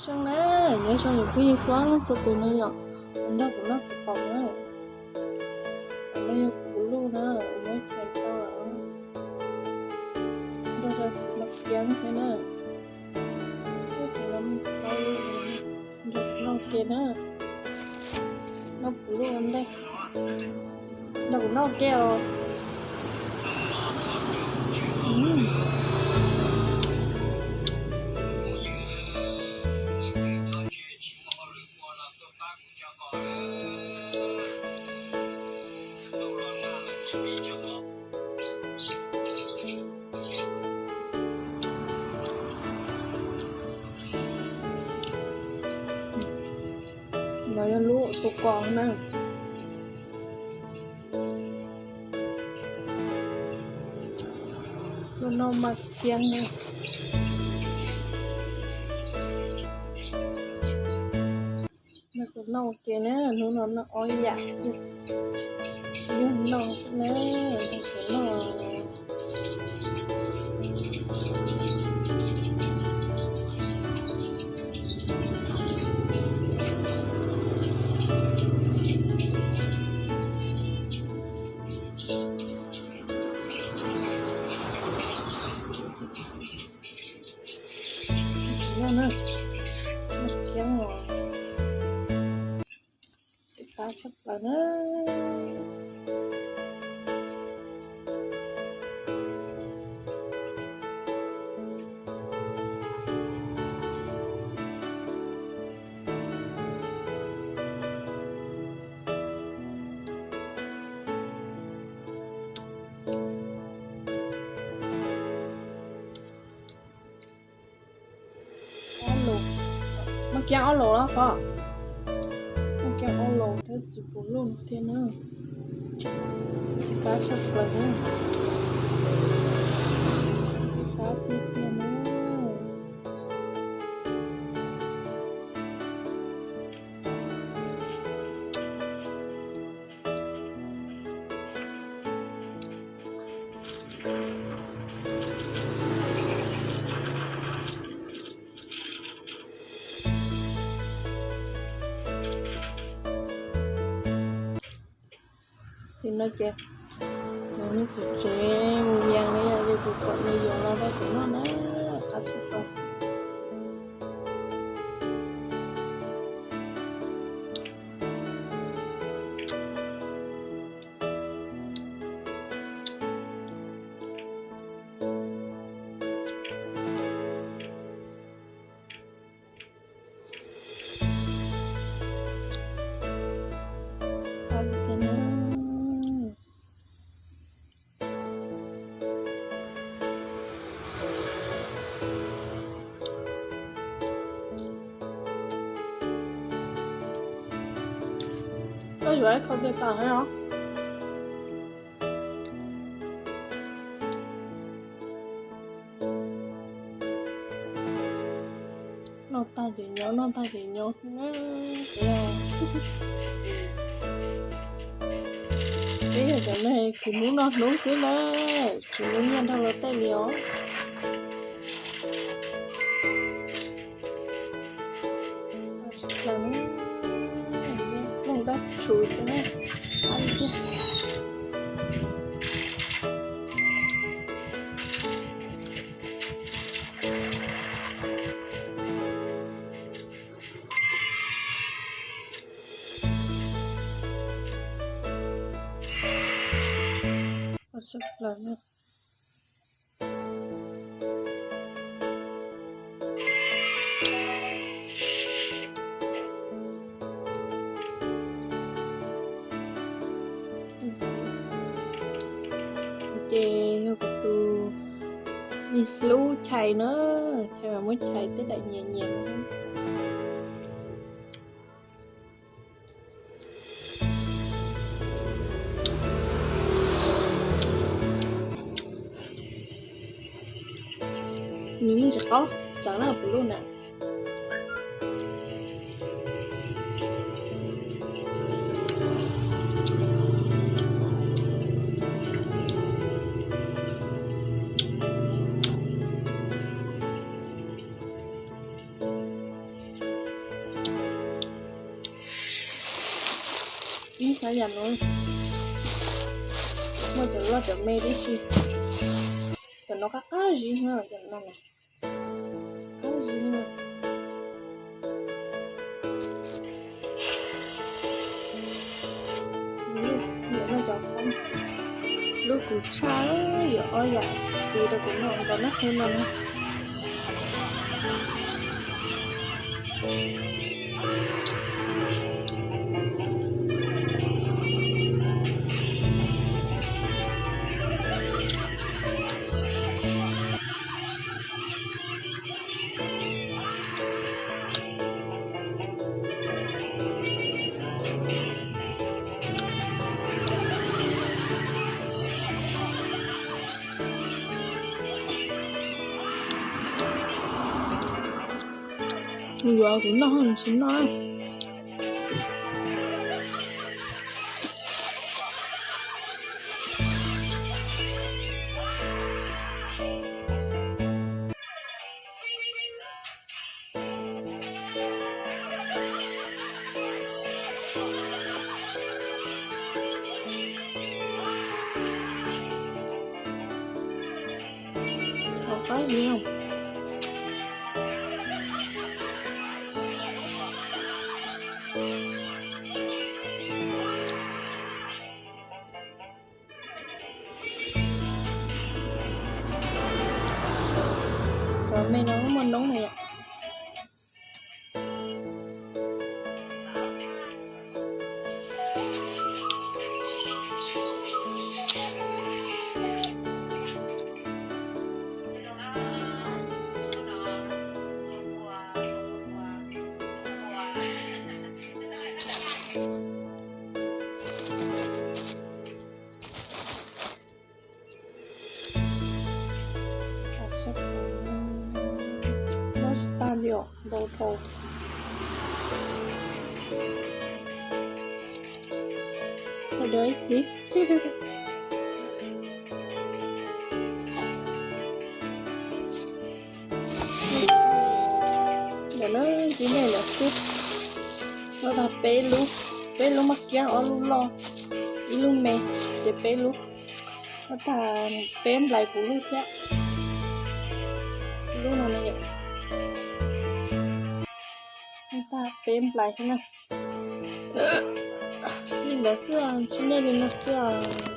Zoo na, nyob zoo ib phooj ywg txhua leej txhua tus na yom, nrog kuv noj txiv qaub na. Qhov no yog kuv luj na, kuv muab chais tau lawm. Nrog rau txiv maj kiab thiab na. Ub, txiv maj kiab, nrog kuv noj ua ke na. Noj kuv luj ua ntej. Nrog kuv noj ua ke os. Los yog lub tus kos na. Lub noj maj kiab na. Nrog kuv noj ua ke na, hnub no noj ob yam xwb. Yog noj na, nrog kuv noj. Noj na, noj kiab os. Txiv qab tshaj plaws na. Ob lus, maj kiab ob lus los pom. Maj kiab ob lus thiab txiv puv luj thiab na. Txiv qab tshaj plaws na. Txiv qab tiag tiag na. Tim no ces cov me txwv tsev mus vias ne yom, ces kuv kom nws yuav los rau kuv noj na, qab tshaj plaws. Koj yuav ib qho tej tas os. Noj tag ces nyob, noj tag ces nyob. Peb yog cov neeg khwv hnub noj hnub xwb na, tsis muaj nyiaj nrog luag tej li os. Ploog dab tshus xwb na, qab li tiag. Qab tshaj plaws na. Ces yog kuv tus me hlub chais na, chais mas muab chais tej daim nyias nyias. Nws me ntsis qaub, tsawv na kuv lub na. Saib yam no, muaj cov loj cov me tib si. Cov no qab qab zib na, cov no na, qab zib na. Lub kuv tshaj, yuav ob yam txiv rau kuv noj nkaus na, hnub no na. Nws yuav kuv noj, nws tsis noj. Hauv qab zib. Cov me no muaj noob na yom. Mob tsis tag li os, ntau dhau. Tau dua ib pliag. Ntawm no ntsib nej lawm xwb. Muab tag peb lub, peb lub maj kiab, ob lub loj, ib lub me, ces peb lub. Muab tag peb nplais puv lub thiab. Lub no na yom. Muab tag peb nplais thiab na. Li ntawd xwb, ntsib nej li no xwb os.